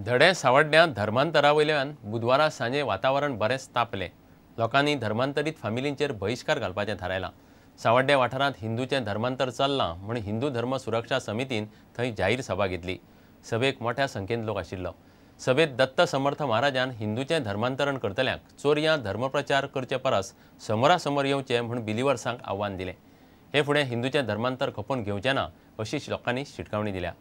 धडे सावड्ड्यां धर्मांतरा वयल्यान बुधवारा सांजे वातावरण बरेंच तापलें. लोकांनी धर्मांतरीत फामिलींचेर बहिश्कार घालपाचें थारायलां. सावड्ड्या वाठारांत हिंदूचें धर्मांतर चल्लां म्हूण हिंदू धर्म सुरक्षा समितीन थंय जाहीर सभा घेतली. सभेक मोठ्या संख्येन लोक आशिल्लो. सभेत दत्त समर्थ महाराजान हिंदूचें धर्मांतरण करतल्यांक चोरयां धर्मप्रचार करचे परस समोरासमोर येवचें म्हूण बिलिवर्सांक आव्हान दिलें. हे फुडें हिंदूचें धर्मांतर खपोवन घेवचें ना अशी लोकांनी शिटकावणी दिल्या.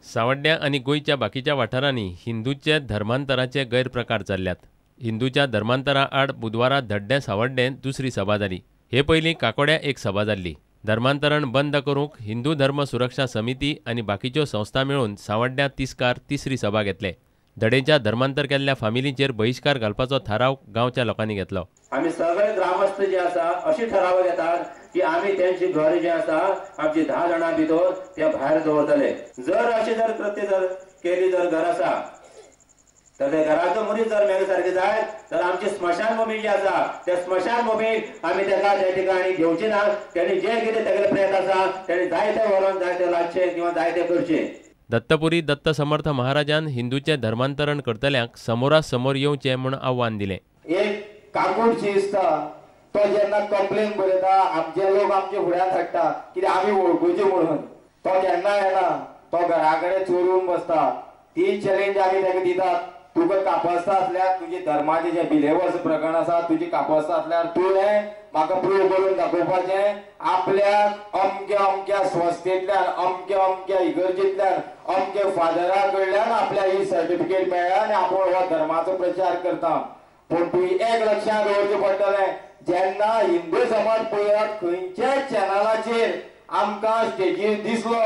सावड्ड्या आनी गोंयच्या बाकीच्या वाठारांनी हिंदूचे धर्मांतराचे गैरप्रकार चल्ल्यात. हिंदूच्या धर्मांतरा आड बुधवारा धड्डें सावड्डें दुसरी सभा जाली. हे पयलीं काकोड्या एक सभा जाल्ली. धर्मांतरण बंद करूंक हिंदू धर्म सुरक्षा समिती आनी बाकीच्यो संस्था मेळून सावड्ड्या तिस्कार तिसरी सभा घेतले. धडेच्या धर्मांतर केल्ल्या फामिलींचेर बहिश्कार घालपाचो थाराव गांवच्या लोकांनी घेतलो. आमी सगळे ग्रामस्थ जे आसा अशी ठराव घेतात की आमी त्यांची घर जे आसा आमची 10 जाणां भितर ते भायर दवरतले. जर अशें जर कृत्य जर केली जर घर आसा तर ते घराचो मनीस जर मेले सारके जायत तर आमची स्मशानभूमी जी आसा त्या स्मशानभूमीक आमी ताका त्या ठिकाणी घेवचे ना. त्यांनी जे कितें तेगेले प्रयत्न आसा त्यांनी जायते व्हरोन जायते लादचे किंवा जायते करचे. दत्तपुरी दत्त समर्थ महाराजान हिंदूचें धर्मांतरण करतल्यांक समोरासमोर येवचें म्हूण आव्हान दिलें. एक काकूटशी दिसता तो जेन्ना कंप्लेन बरयता आमचे लोक आमचे फुड्यांत हाडटा कित्याक आमी वळखुचे म्हणून. तो केन्ना येना, तो घरा कडेन चोरून बसता. ती चॅलेंज आमी ताका दितात, तुका कापस्ता आसल्यार तुजे धर्माचे जे बिलेवर्स प्रकरण आसा तुजी कापस्ता आसल्यार तुवें म्हाका प्रूव करून दाखोवपाचें आपल्याक अमक्या अमक्या संस्थेंतल्यान अमक्या अमक्या इगर्जेंतल्यान अमक्या फादरा कडल्यान आपल्या ही सर्टिफिकेट मेळ्ळ्या आनी आपूण हो धर्माचो प्रचार करता. पूण तूं एक लक्षांत दवरचें पडटलें, जेन्ना हिंदू समाज पळयात खंयच्याय चॅनलाचेर आमकां स्टेजीर दिसलो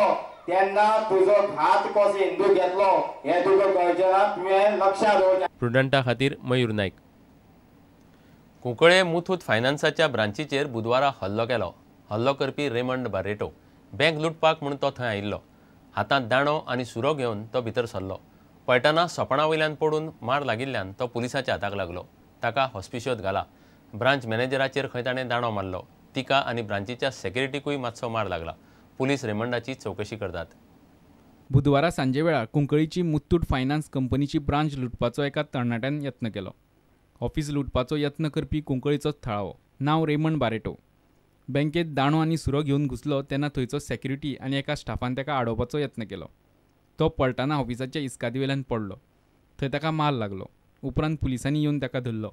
तेन्ना तुजो घात कसो हिंदू घेतलो हें तुका कळचें ना. तुवें लक्षांत दवरचें. प्रुडंटा खातीर मयूर नायक. कुंकळे मुथूट फायनान्साच्या ब्रांचीचेर बुधवारा हल्लो केलो. हल्लो करपी रेमंड बारेटो बँक लुटपाक म्हूण तो थंय आयिल्लो. हातांत दांडो आनी सुरो घेवन तो भितर सरलो. पळटना सोपणा वयल्यान पडून मार लागिल्ल्यान तो पुलिसाच्या हाताक लागलो. ताका हॉस्पिशोत घाला. ब्रांच मॅनेजराचेर खंय ताणें दांडो मारलो. तिका आनी ब्रांचीच्या सेक्युरिटीकूय मातसो मार लागला. पुलीस रेमंडाची चवकशी करतात. बुधवारा सांजे वेळार कुंकळीची मुत्तूट फायनान्स कंपनीची ब्रांच लुटपाचो एका तरणाट्यान यत्न केलो. ऑफिस लुटपाचो यत्न करपी कुंकळीचोच थळावो, नांव रेमंड बारेटो. बँकेत दांडो आनी सुरो घेवन घुसलो तेन्ना थंयचो सेक्युरिटी आनी एका स्टाफान ताका आडोवपाचो यत्न केलो. तो पळटना ऑफिसाच्या इस्कादी वयल्यान पडलो. थंय ताका मार लागलो. उपरांत पुलिसांनी येवन ताका धरलो.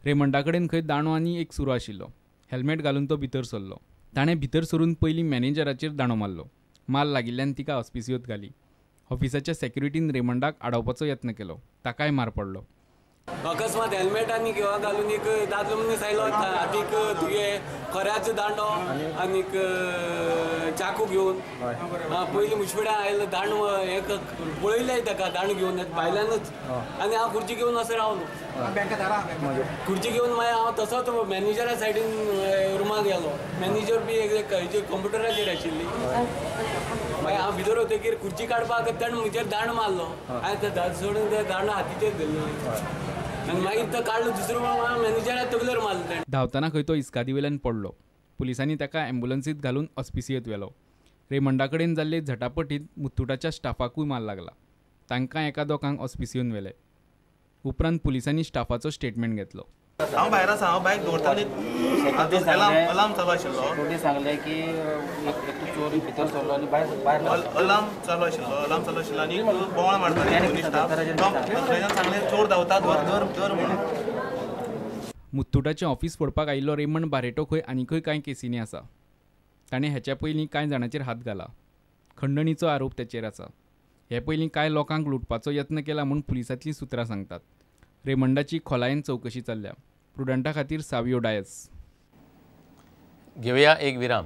रेमंडा कडेन खंय दांडो आनी एक सुरो आशिल्लो. हेल्मेट घालून तो भितर सरलो. ताणें भितर सरून पयलीं मॅनेजराचेर दांडो मारलो. मार लागिल्ल्यान तिका हॉस्पिसियोत घाली. ऑफिसाच्या सेक्युरिटीन रेमंडाक आडोवपाचो यत्न केलो. ताकाय मार पडलो. अकस्मात हेल्मेट आनी किंवा घालून एक दादलो मनीस आयलो, हातीक तुगे खऱ्याचो दांडो आनीक चाकू घेवन. पयलीं मुशपिड्यान आयलो दांडो, हें पळयलें ताका दांडो घेवन भायल्यानूच, आनी हांव खुर्ची घेवन असो रावलो. खुर्ची घेवन मागीर हांव तसोच मॅनेजरा सायडीन रुमाक गेलो. मॅनेजर बी एक कंप्युटराचेर आशिल्ली. मागीर हांव भितर वतकीर खुर्ची काडपाक ताणें म्हजेर दांडो मारलो आनी ते सोडून ते दांडो हातीचेर धरलो आनी मागीर तो काडलो दुसरो मॅनेजरा तकलेर मारलो ताणें. धांवतना खंय तो इस्कादी वयल्यान पडलो. पुलिसांनी ताका ॲम्ब्युलन्सीत घालून हॉस्पिसियेंत व्हेलो. रेमंडा कडेन जाल्ले झटापटीत मुत्तुटाच्या स्टाफाकूय मार लागला. तांकां एका दोगांक हॉस्पिसियोन व्हेले. उपरांत पुलिसांनी स्टाफाचो स्टेटमेंट घेतलो. हांव भायर आसा, हांव बायक दवरता अलार्म चालू आशिल्लो. सांगलें की चोर भितर सरलो आनी भायर अलार्म चालू आशिल्लो, अलार्म चालू आशिल्लो आनी बोवाळ मारताले स्टाफ. सांगलें चोर धांवता, धर धर धर म्हणून. मुत्तुटाचें ऑफिस फोडपाक आयिल्लो रेमंड बारेटो खंय आनीकय कांय केसींनी आसा. ताणें हेच्या पयलीं कांय जाणांचेर हात घाला. खंडणीचो आरोप ताचेर आसा. हे पयलीं कांय लोकांक लुटपाचो यत्न केला म्हूण पुलिसांतलीं सुत्रां सांगतात. रेमंडाची खोलायेन चवकशी चल्ल्या. प्रुडंटा खातीर सावियो डायस. घेवया एक विराम.